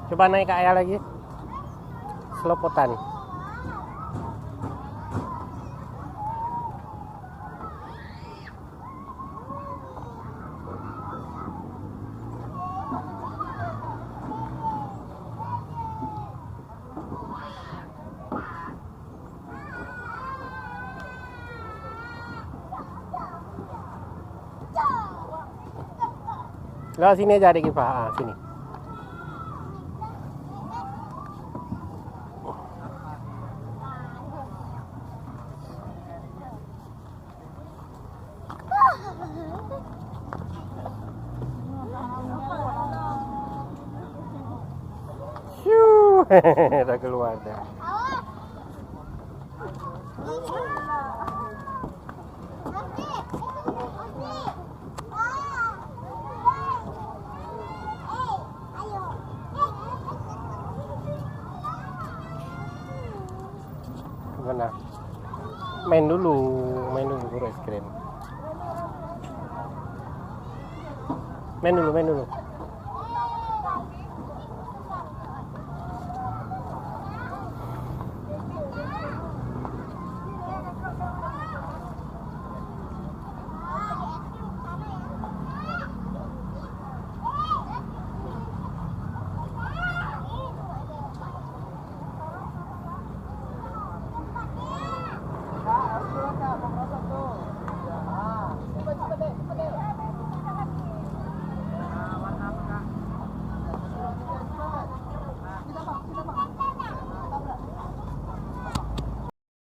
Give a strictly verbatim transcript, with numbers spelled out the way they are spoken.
Coba naik ke atas lagi. Selopotan. Lah sini aja, Adik Kifah. Ah, sini. Syuh, dah keluar dah. Mana? Main dulu, main dulu guru es krim. Main dulu, main dulu.